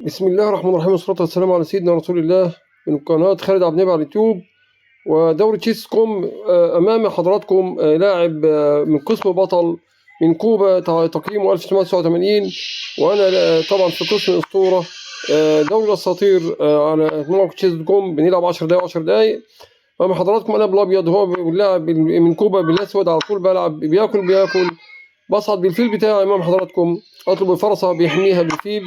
بسم الله الرحمن الرحيم، والصلاة والسلام على سيدنا رسول الله. من قناة خالد عبد النبي على اليوتيوب ودوري Chess com. أمام حضراتكم لاعب من قسم بطل من كوبا، تقييمه 1989، وأنا طبعا في قسم أسطورة، دوري الأساطير، على موقع Chess com. بنلعب 10 دقايق 10 دقايق. أمام حضراتكم أنا بالأبيض، هو اللاعب من كوبا بالأسود. على طول بلعب بياكل بياكل، بصعد بالفيل بتاعي أمام حضراتكم، أطلب الفرصة بيحميها بالفيل،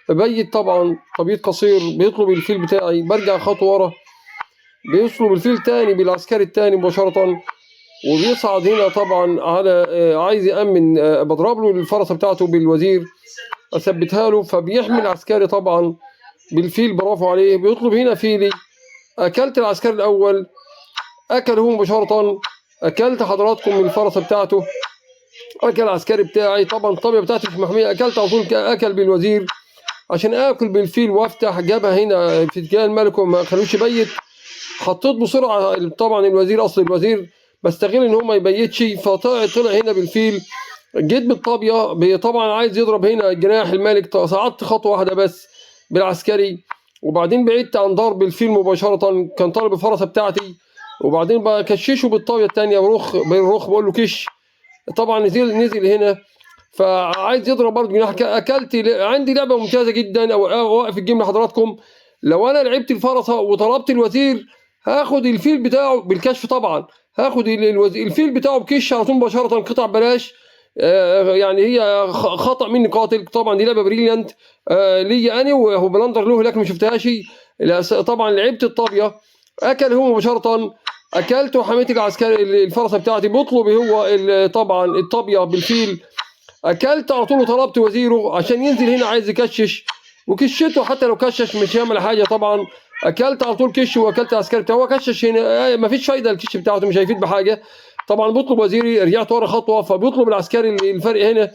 ببيت طبعا تبييض قصير، بيطلب الفيل بتاعي، برجع خطوة ورا، بيطلب الفيل تاني بالعسكري التاني مباشرة، وبيصعد هنا طبعا على عايز يأمن، بضرب له الفرصة بتاعته بالوزير أثبتها له، فبيحمي العسكري طبعا بالفيل، برافو عليه. بيطلب هنا فيلي، أكلت العسكري الأول، أكل هو مباشرة، أكلت حضراتكم من الفرصة بتاعته، أكل العسكري بتاعي، طبعا الطابية بتاعتي مش محمية، أكلت على طول، أكل بالوزير عشان اكل بالفيل وافتح جبهة هنا في اتجاه الملك وما خلوش يبيت. حطيت بسرعة طبعا الوزير، اصل الوزير بستغل ان هو ما يبيتش، فطلع هنا بالفيل، جيت بالطابيه، طبعا عايز يضرب هنا جناح الملك، صعدت خطوة واحدة بس بالعسكري، وبعدين بعدت عن ضرب الفيل مباشرة، كان طالب الفرسه بتاعتي، وبعدين بكششه بالطابيه الثانية برخ بالرخ، بقول له كش، طبعا نزل هنا، فعايز يضرب برضه جناح، اكلت. عندي لعبه ممتازة جدا، او اوقف ال game لحضراتكم. لو انا لعبت الفرصة وطلبت الوزير هاخد الفيل بتاعه بالكشف، طبعا هاخد الفيل بتاعه بكش على طول مباشرة، قطع بلاش. يعني هي خطا مني قاتل، طبعا دي لعبه brilliant ليا انا، وهو blunder له لكن ما شفتهاش. طبعا لعبت الطابيه، اكل هو مباشرة، اكلت وحميت العسكري الفرصة بتاعتي، بيطلب هو طبعا الطابيه بالفيل، اكلت على طول وطلبت وزيره عشان ينزل هنا، عايز يكشش وكشته، حتى لو كشش مش هيعمل حاجة. طبعا اكلت على طول كش واكلت عسكري بتاعه، هو كشش هنا، مفيش فايده، الكش بتاعته مش هيفيد بحاجة. طبعا بيطلب وزيري، رجعت ورا خطوة، فبيطلب العسكري الفرق هنا،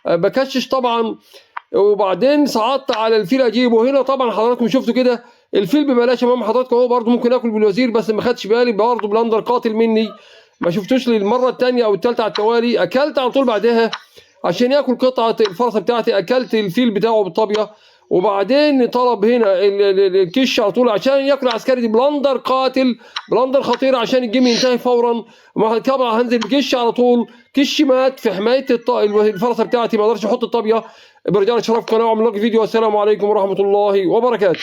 بكشش طبعا، وبعدين صعدت على الفيل اجيبه هنا. طبعا حضراتكم شفتوا كده الفيل ببلاش امام حضراتكم، هو برده ممكن اكل بالوزير بس ما خدش بالي، برده blunder قاتل مني، ما شفتوش للمرة الثانية او الثالثة على التوالي. اكلت على طول بعدها عشان ياكل قطعه الفرصة بتاعتي، اكلت الفيل بتاعه بالطابيه، وبعدين طلب هنا الكش على طول عشان ياكل عسكري. دي blunder قاتل، blunder خطير عشان ال game ينتهي فورا. طبعا هنزل بكش على طول، كش مات في حماية الفرصة بتاعتي، ما اقدرش احط الطابيه. برجع شرف قناة وعمل لكم فيديو، والسلام عليكم ورحمة الله وبركاته.